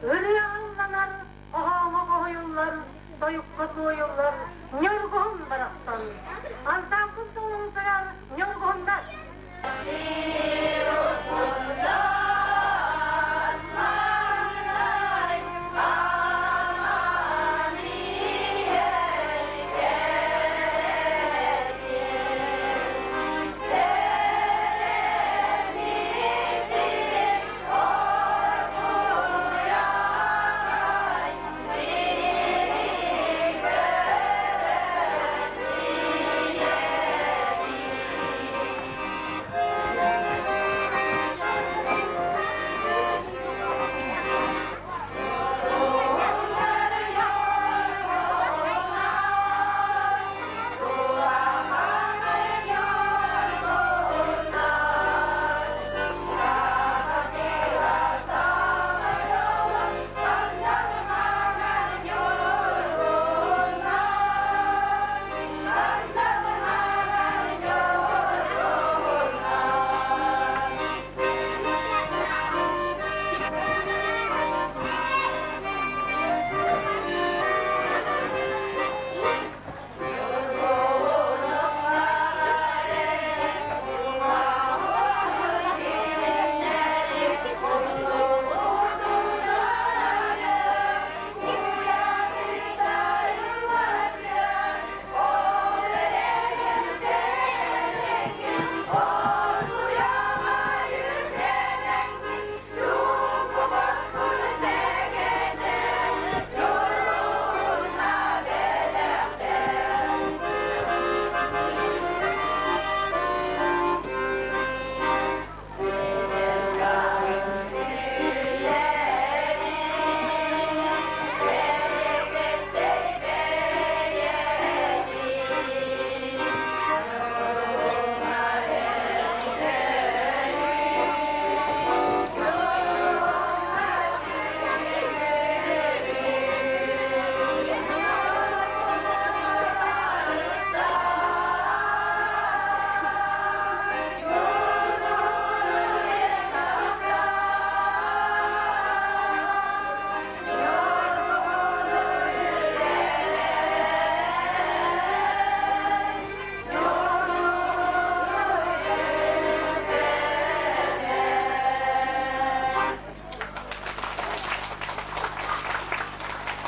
Ырыа ылланар, хоһооҥҥо хоһуйуллар, тойукка туойуллар Ньургуһун барахсан. Ансаамбыл толоруутугар Ньургуһуннар.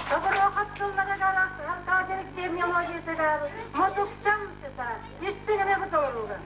Тобуруохап сылларыгар Аркадий мелодиятыгар мутукчам сыта истиҥ эрэ толоруулар.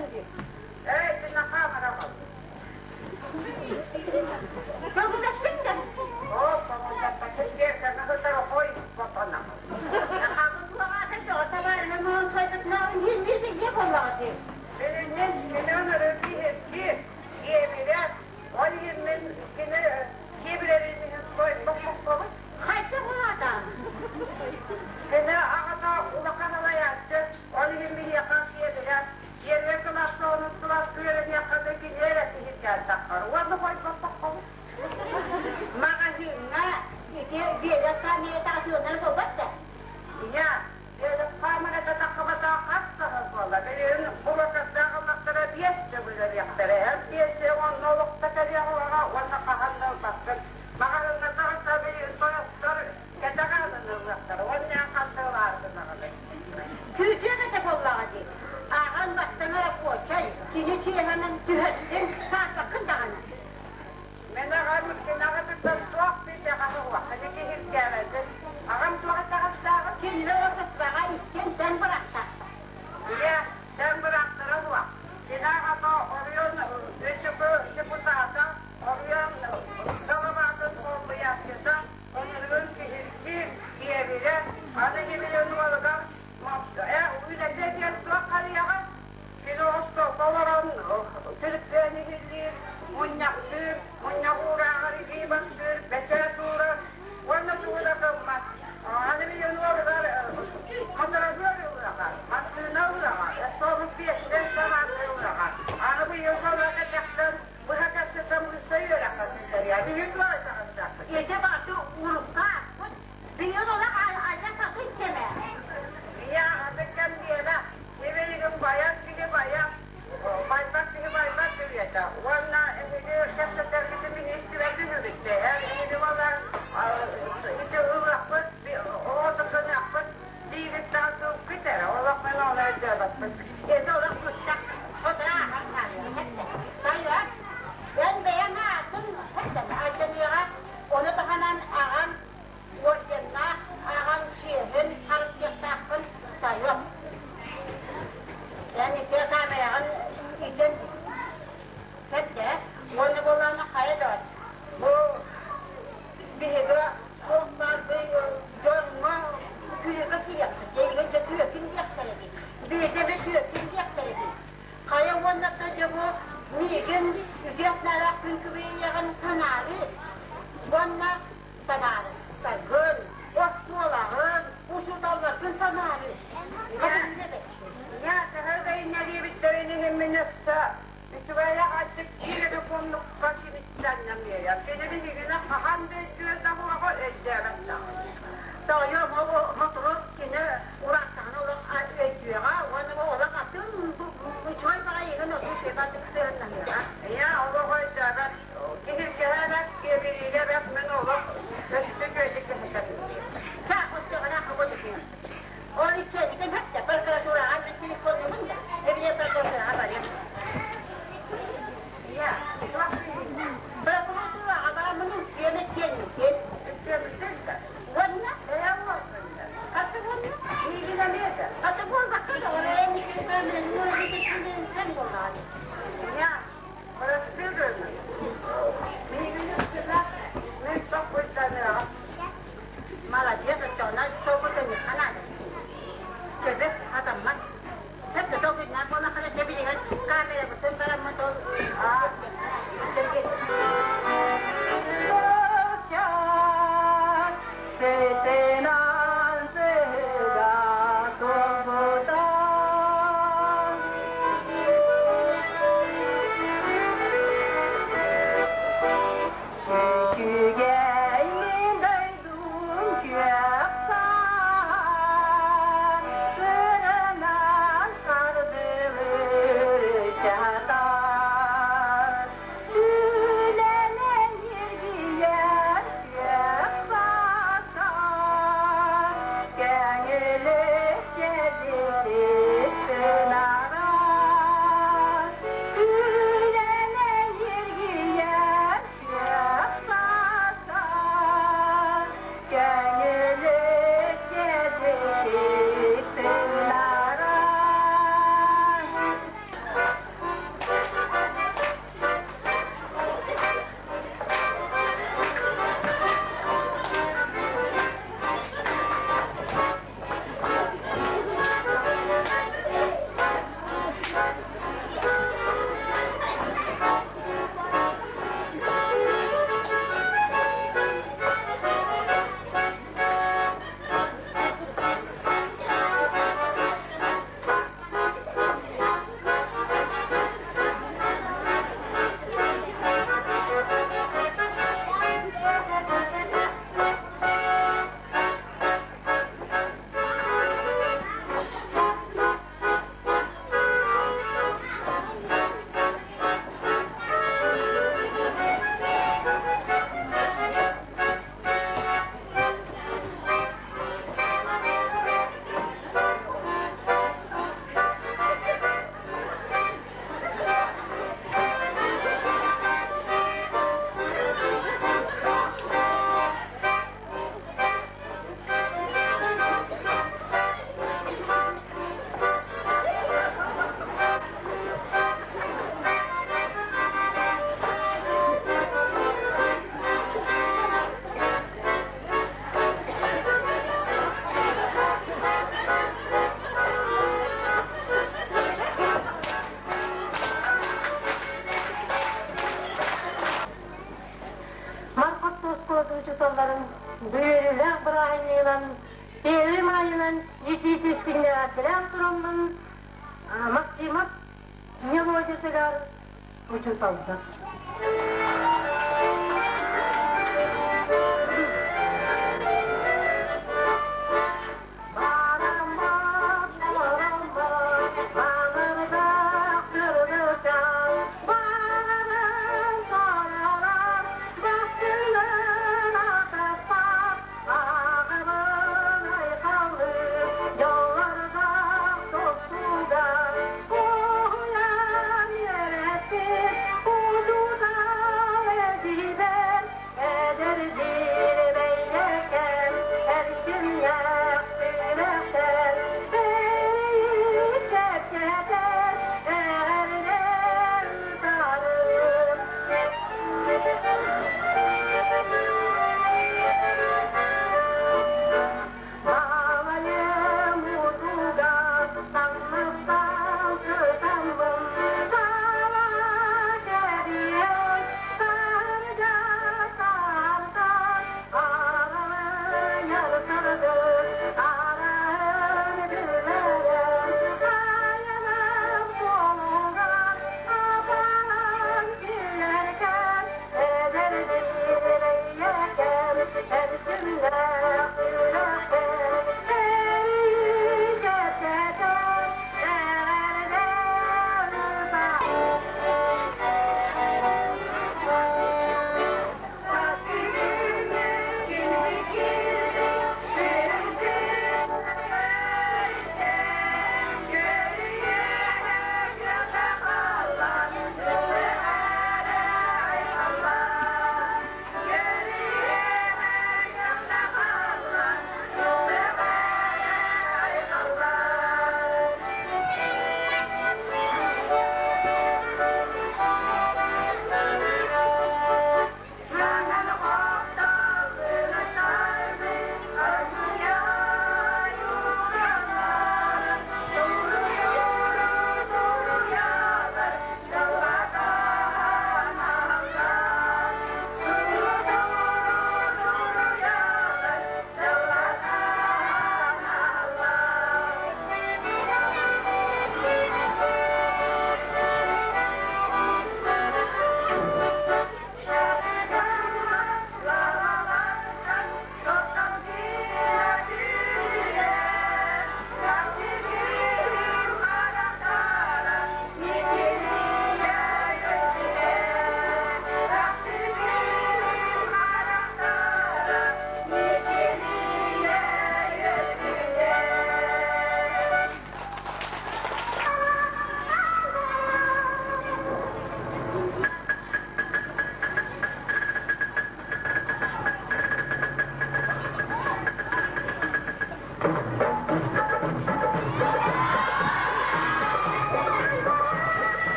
кэллим дии. Ээ, итиннэ хаамара аҕал. Көҥүлэспит да. Оо, көҥүллэппэтин биэркэҥэ сытар охой ботана. Хаамын туһаҕаата бөҕө табаарыһа муһун сойбутунааҕын иһин биир билиэ буоллаҕа дии. Билиннин кини ынырыы киһиргиир, киэбирэр, ол иһин мин кини киэбирэрин иһин сойбохпоппобут. Хайдах улаатаан? Кини аҕата улахан алайааччы, ол иһин биһиэхэ киэбирэр. Дьиэбэр кылааска онус кылааска үөрэниэххэ да кини эрэ киһиргээн таххар уонна хойботтоххобут. Маҕаһыыҥҥа ити биэлэр хаамыйата атыыланар буолбат да? Ийэ, биэлэр хаамырата таххыбатах хас саһыл буолла. Билигин урокардаах ыллахтара биэс төгүл өлүөхтэрэ. Эр биэс уонна олохто кэлиэх уоҕа уонна хаһан да ылбаккын. Маҕаһыыҥҥа таҕыста билигин тойоттор кэтэҕэ ылыныахтара. Уонна ханна ылаардынаҕыный? Күүтүөх этэ буоллаҕа дии. Ааҕан бастаҥа рабочай, кини чиэһэнэн түһэрдин, саатаххын даҕаны. Мен аҕам кинаҕытыттан туох диэтэҕэ уохханы киһиргээбэтин. Аҕам туох итэҕэстээҕин? Кинилэр ортотугаҕа иккиэн тэҥ быраактаахтар. Ийэ, тэҥ быраактара дуо? Кини аҕата оройуон ÖЧП депутата, оройуон саламаатын солбуйааччыта, онуругун киһиргиир, киэбирэ, аны кимин уолугар э, үлэтэ диэн туох харыйаҕын? Кини остуолга олорон түлүппүөн иһиллиир, мунньахтыыр, мунньах уурааҕар илии баттыыр, бэчээт уурар уонна тугу да гыммат. Аны билигин уолугар моторозер ылыаҕа, массыына ылыаҕа, остуолун биэстэн самааннай ылыаҕа. Аны быйыл балаата кэхтэн, быһа кэпсэтэн мыысса үөрэххэ сылдьарыа. Биһиги туох итэҕэстэхпит? Ити бааты урукка ааспыт. Быйыл олох айа сатын кэмэ. Ийэ атын кэм диэмэ. Сибилигин байар киһи байар, байбат киһи байбат диэтэ. Уонна эһиги кэпсэтэргитин мин истибэтим үгүстэ. Эр эһиги балар ити ылыахпыт, оҕото гыныахпыт диигиттэн тылгыт эрэ. Олох мен оны өйдөөбөппүн. Ити олох быстах хотура ааһан хаалыаҕа хэттэ. Тайыа, эн бэйэҥ аатын хэттэ алдьаныаҕа, ону таһынан аҕам орденнаах аҕаҥ чиэһин харыстыахтааххын тайыам. Эн ити камераҕын илдьэн кэттэ уонна буоллаҕына хайа да бу биһиги туох баар дьоҥҥо күлүкэ киириэхпит эйигин дьэ түөкүн диэхтэрэ дии биһиги түөкүн диэхтэрэ дии хайа уонна да дьэ бу миигин үтүөх наалаах күн күбэйиэҕин санаары уонна табаарыстаргын, оскуолаҕын, учууталларгын санаары. Ийэ, төһө да иннэлиэбиттэрин иһин мин өссө үчүгэйэ аччык киирэ куоннукка кимиттэннэмиэйэ. Кини биһигини хаһан да өйдүө да буоҕа өйдөөбөт даҕаны. Тоойуом, ол матрос кини улааттаҕына олох өйдүөҕэ уонна олох атын үчүгэй баҕайыгын отун сыабатык сыһыннаһыаҕа. Ийэ, олох өйдөөбөт. Киһиргэһэ киэбириигэ бэт мин олох өстө үчүгэйдик кэпсэтим. Ол иккиэнникин хэттэ прокуратураҕа мин телефоннуубун да, эбие прокуратураҕа барыам. Ийэ, туох киһиҥ? Прокуратураҕа бараммын үҥсүөм иккиэнникин. Үҥсүөмүттэн да? Уонна? Бэйэҥ уолгун да? Хата уонна? Миигин эмиэ да? Хата буолбакка да, эн иккиэн буоллаҕа. Ийэ, бырастыы гынын. Миигин үҥсүмэ, мин соппуйданыаҕым. Молодец, оччоҕуна толкуйданыахха наада. Сөбө хатаммат. Сөп толкуйдаах буоллаххына, дьэ билигин камерабытын бараммыт ол Үчүгэй дойдум күөх саһар, Сырынан хардылыр чатар. эҕэрдэлээн тураммын Максимов мелодиятыгар учууталбыт.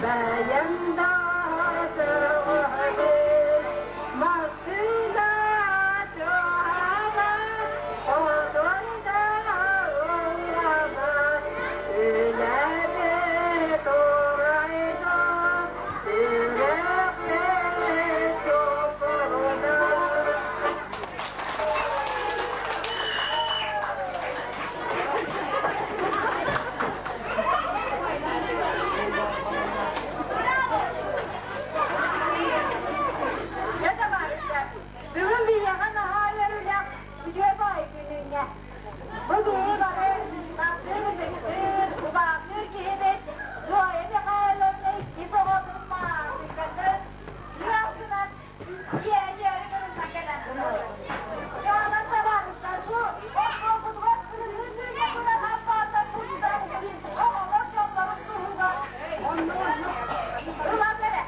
Бэйэм да Дьэ, табаарыстар, бүгүн биһиэхэ наһаа үөрүүлээх үтүө баай күнүҥҥэ. Бу биһи бары таптыыр ытыктыыр, убаастыыр киһибит Зоя Михайловна иккис оҕотун Маасыкатын ыал гынан дьиэ-дьиэри кырынна кэлэн турабыт. Дьаалан табаарыстар, бу остуолбутугар кырыһыы сыыйа турар хампаантан курдук оҕолор дьоллорун туһугар ылан эрэ.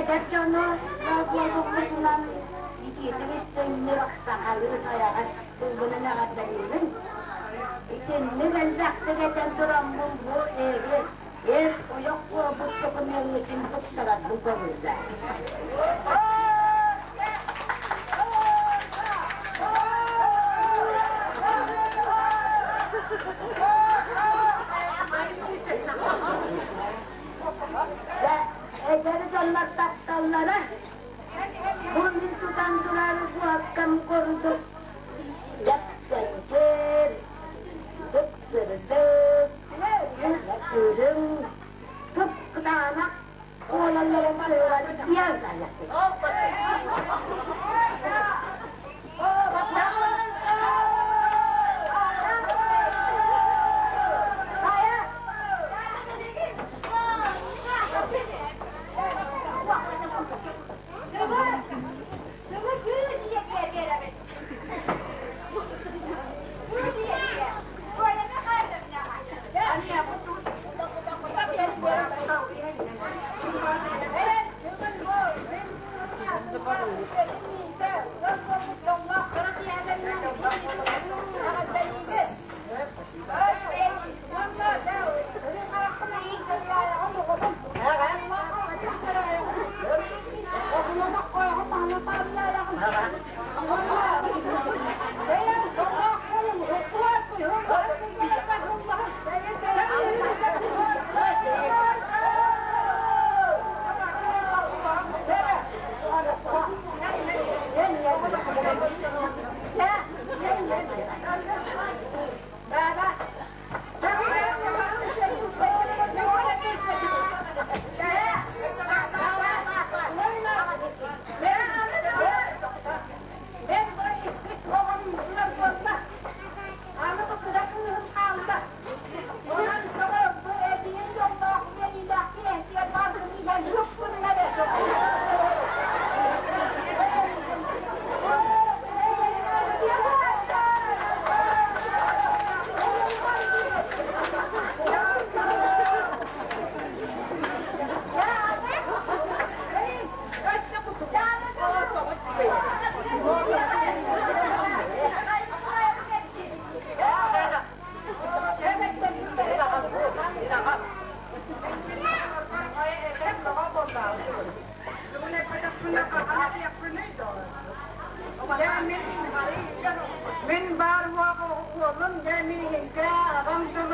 Эдэр дьону буолбуппутунан итиитик истиҥник сахалыы сайаҕас тылбынан эҕэрдэлиибин. Итинник элбэхтик этэн тураммын бу эһиги эр ойох буолбут докумуоҥҥутун тупсарарбын көҥүллээ. Эдэр дьоннор тапталлара бу мин тутан турар куоккам курдук дьэпсэҥкир, сып-сырдык, үрүҥ, кып-кытаанах буолаллара балыгар диэн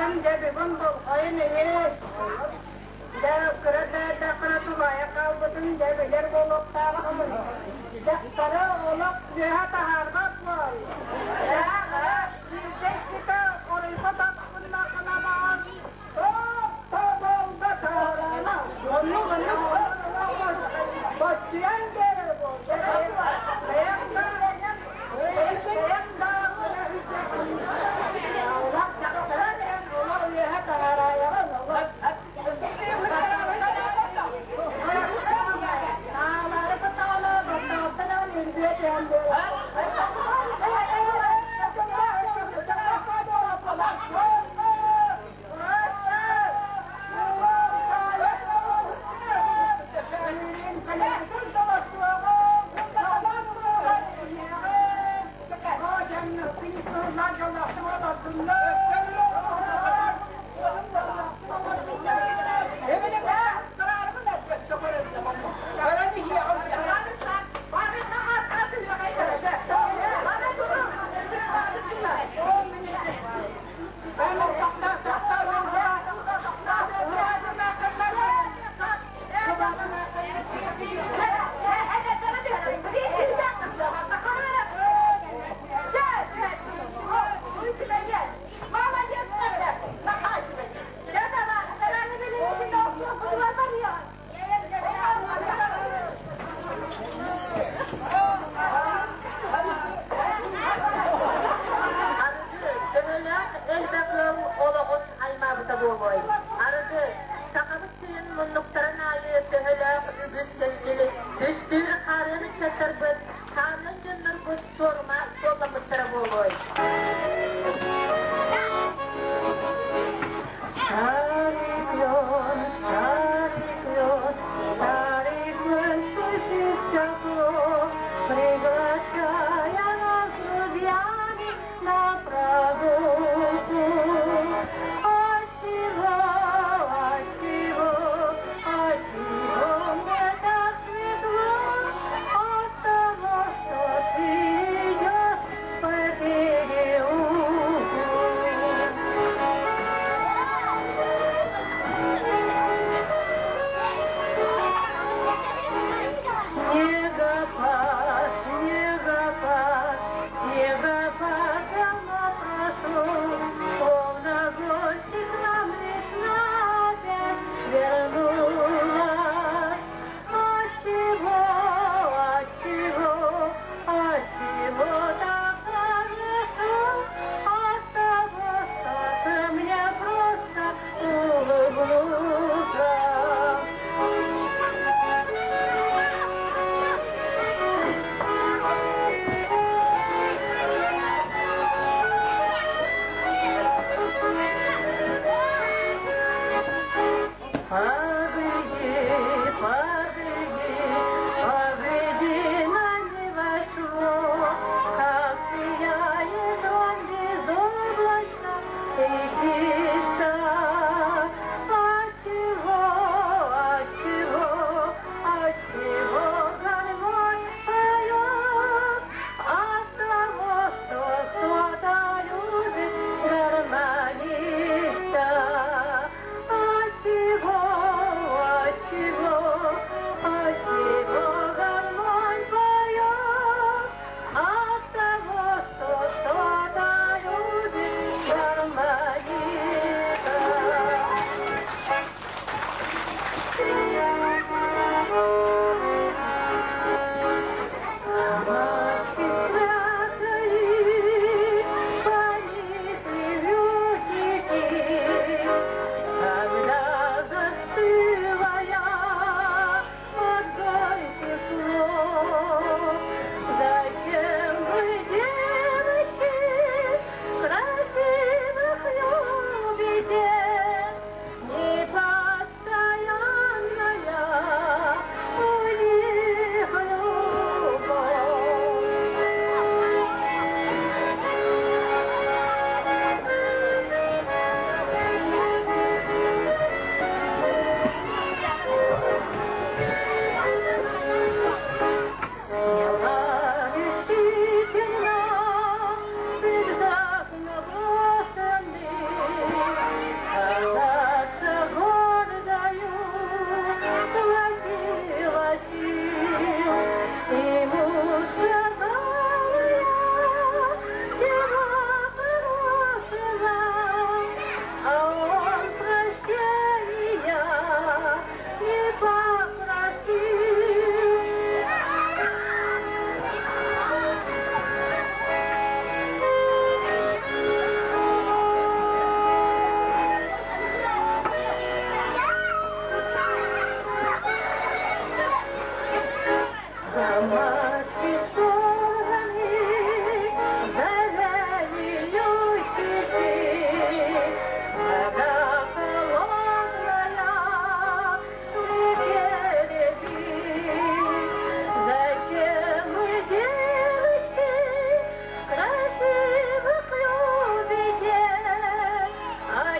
Онтон дьэ бүгүн болҕойон иһит. Дьэ кыра да эрдэххинэ тулаайах хаалбытын дьэ билэр буолуохтааҕын. Дьахтары олох үөһэ таһаарбат буол. Биирдэ иккитэ хоруйга таппыннаххына баҕас топ-тоболго таһаарана. Оннук оннук боччуйан биэрэр буол. Бэйэм да бэйэм да олох дьахтара диэн олох үөһэ таһаараайаҕын олох. Таалаары сатаҕына баттаҕыттан үргүө түһэн биэрэр.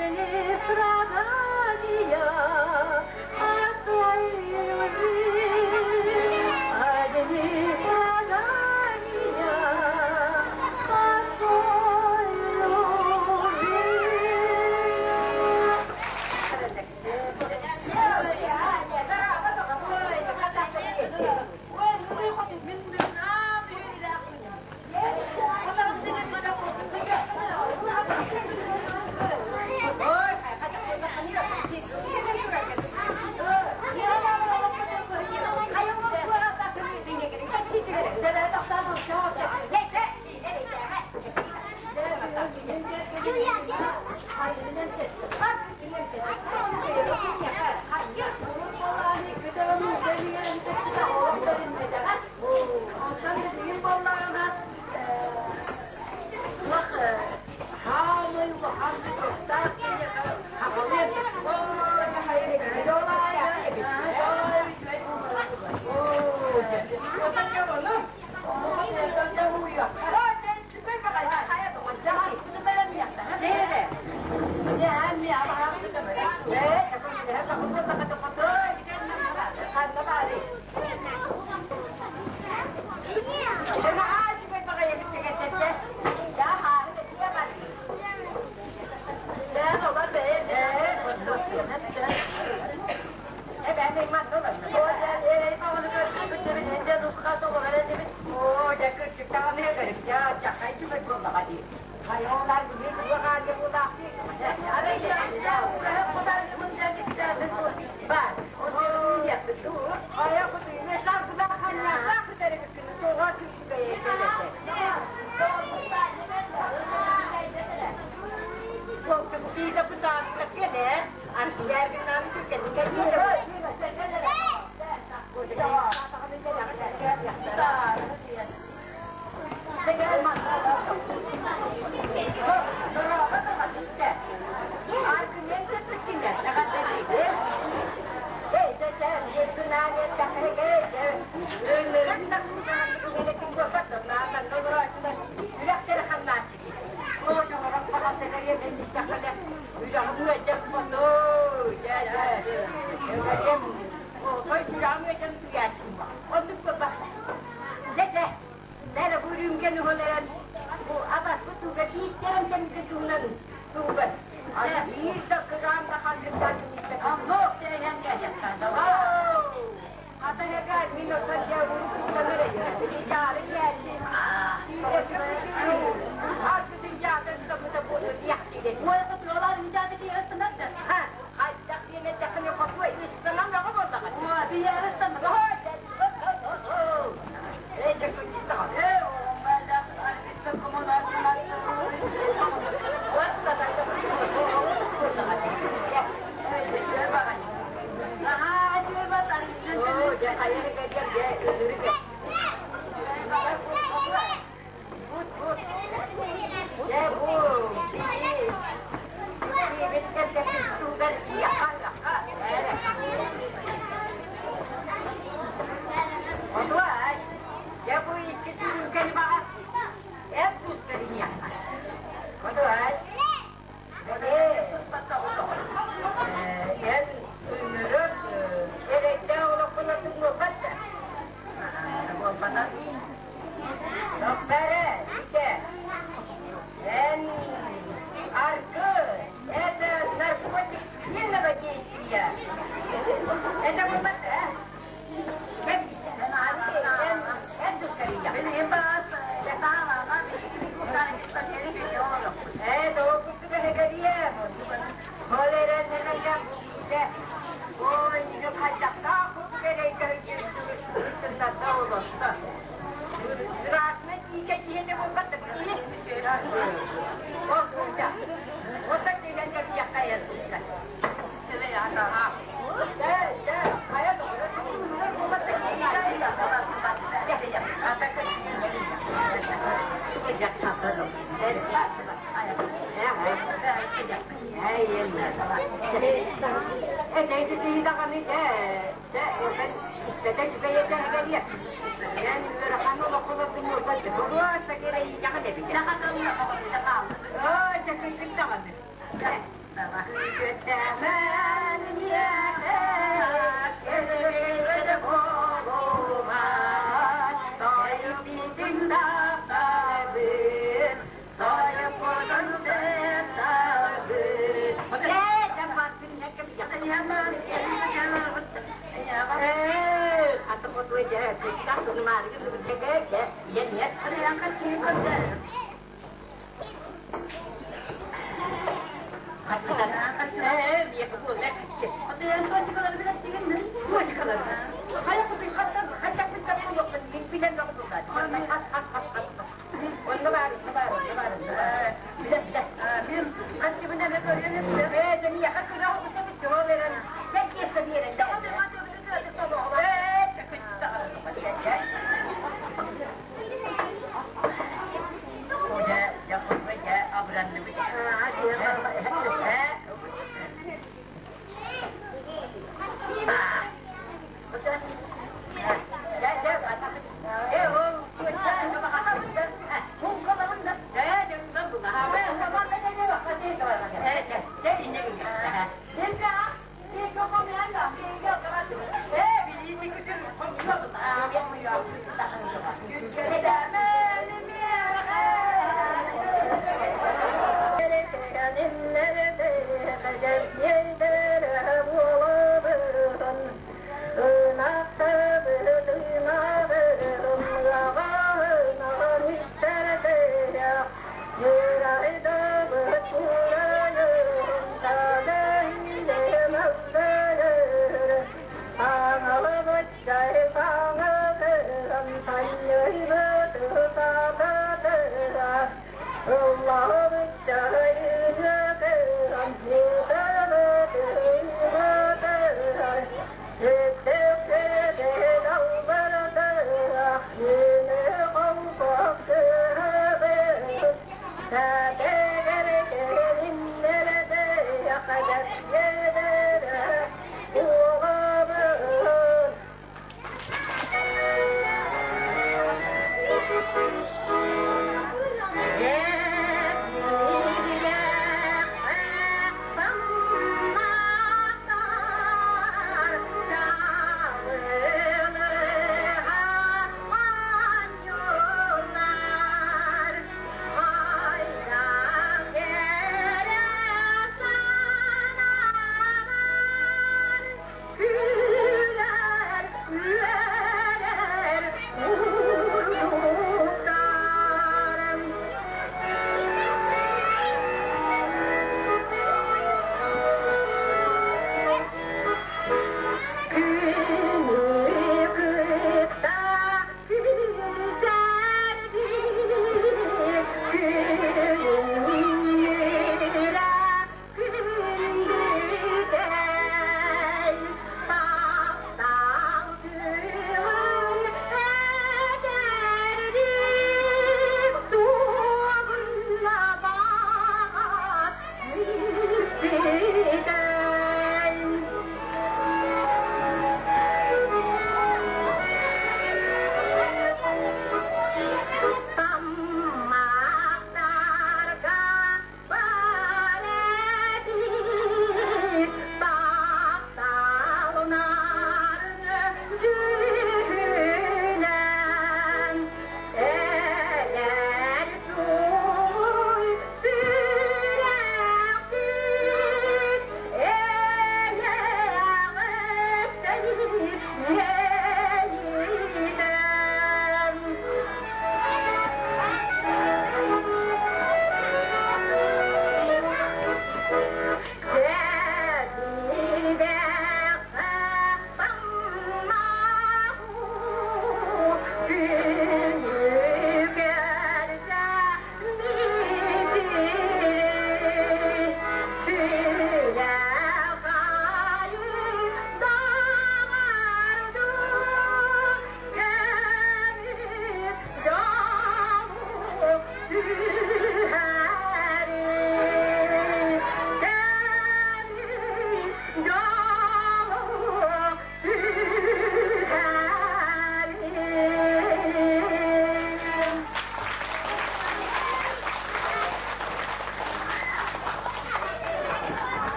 Одни страдания от твоей любви, одни страдания от твоей любви. Thank you.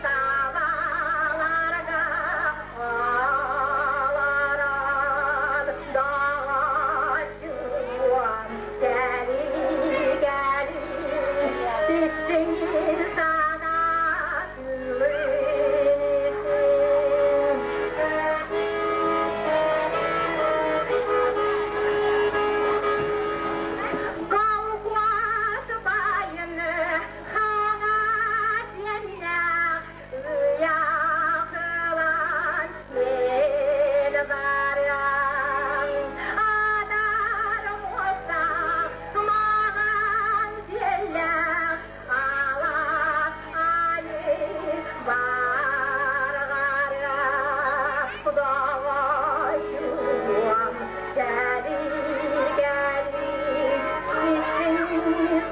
Талаларга аларан даҕаччуом кэли-кэли истиҥ санаа Колхуос байын хаҥас иэннээх ыйаахылан мин барыам адар муостаах маҕан сиэллээх ала айы барҕара доҕоччуом кэли-кэли истиҥ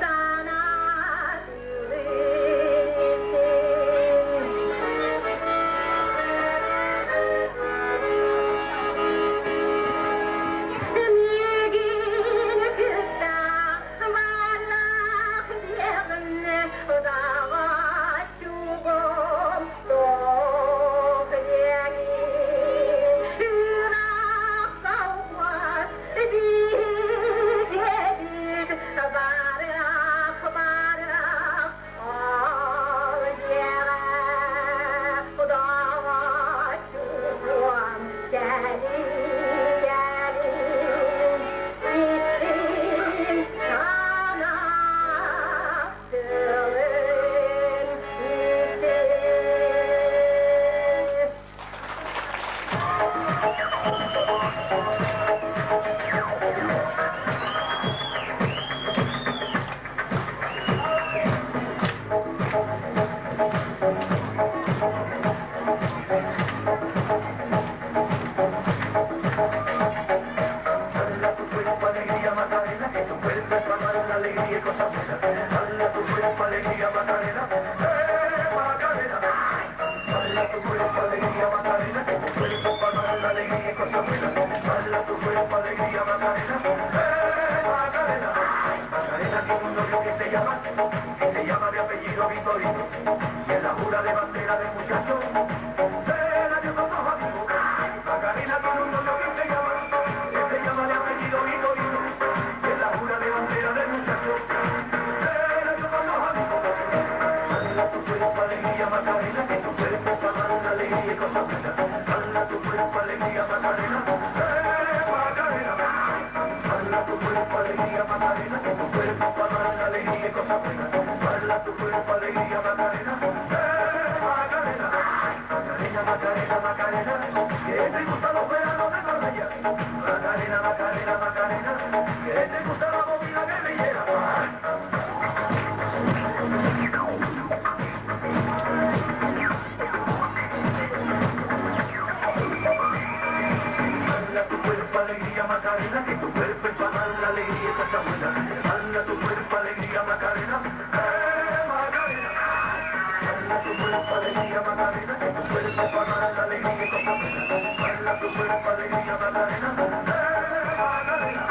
санаа Миигин кытта барлах диэҕин удаҕаччугум туох диэҥий ыраах салҕас биһигэбит барыах барыах ол дьиэҕэ удаҕаччугум кэли-кэли истиҥ санаа тылын истиҥ. Dala tu cuerpo alegría Macarena, que tu cuerpo es para dar la alegría y cosas buenas. Dala tu cuerpo alegría Macarena, Macarena. Dala tu cuerpo alegría Macarena, que tu cuerpo para dar la alegría y cosas buenas. Dala tu cuerpo alegría Macarena, Macarena. Macarena tiene un novio que se llama de apellido Vitorino, y en la jura de bandera de muchacho, se la dio con dos amigos. Macarena tiene un novio que se llama de apellido Vitorino, y en la jura de bandera del muchacho, se la dio con dos amigos. Dale tu cuerpo alegría Macarena, que tu cuerpo para dar una alegría y cosas buenas. Dale tu cuerpo alegría Macarena, Macarena. Dale tu cuerpo alegría Macarena, que tu cuerpo para dar una alegría y cosas buenas. Dale tu cuerpo alegría Macarena, Macarena. Macarena, Macarena, Macarena, que te gustan los veranos de Marbella. Macarena, Macarena, Macarena, que te gusta la movida guerrillera. Dale tu cuerpo alegría Macarena, que tu cuerpo es para dar la alegría y cosas buenas. Dale tu cuerpo alegría Macarena, Macarena. Dale tu cuerpo alegría Macarena, que tu cuerpo es para dar la alegría y cosas buenas. Dale tu cuerpo alegría Macarena, Macarena.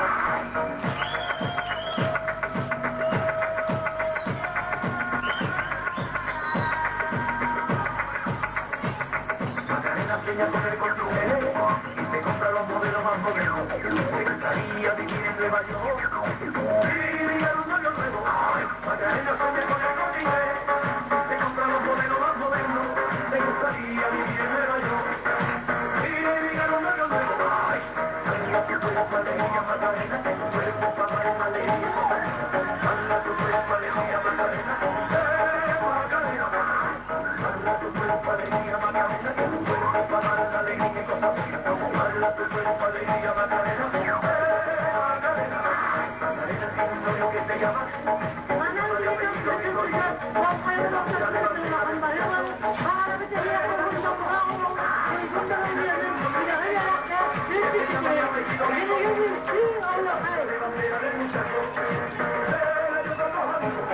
Macarena sueña con el Corte Inglés y se compra los modelos más modernos. Le gustaría vivir en Nueva York y ligar un novio nuevo. Macarena sueña con el Corte Inglés y se compra los modelos más modernos. Le gustaría vivir en Nueva York y ligar un novio nuevo. Dale tu cuerpo alegría Macarena, que tu cuerpo pa' dar una alegría Macarena. Dale tu cuerpo alegría Macarena, Macarena. Dale tu cuerpo alegría Macarena, que tu cuerpo pa' dar la alegría y cosas buenas. Dale tu cuerpo alegría Macarena, Macarena. Macarena tiene un novio que se llama, que se llama de apellido Vitorino. Y en la jura de bandera del muchacho, que se llama de apellido Vitorino. Y en la jura de bandera del muchacho, se la dio con dos amigos.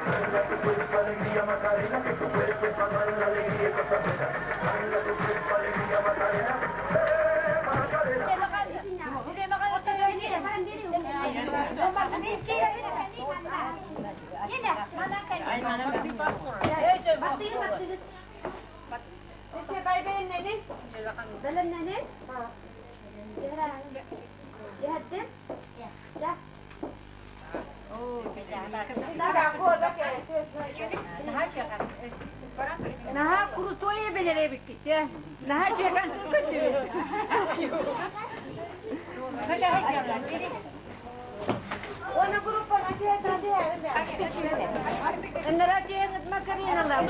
Dale tu cuerpo alegría Macarena, que tu cuerpo es para dar la alegría y cosas buenas. Dale tu cuerpo alegría Macarena, Macarena. Бэлэмнэнин. Иһэрдим. Наһаа крутой эбэлэр эбиккит ээ. Наһаа дьиэкэн сылгыттыбыт. Оны группаға Ыннара дьиэҥит Макариналар.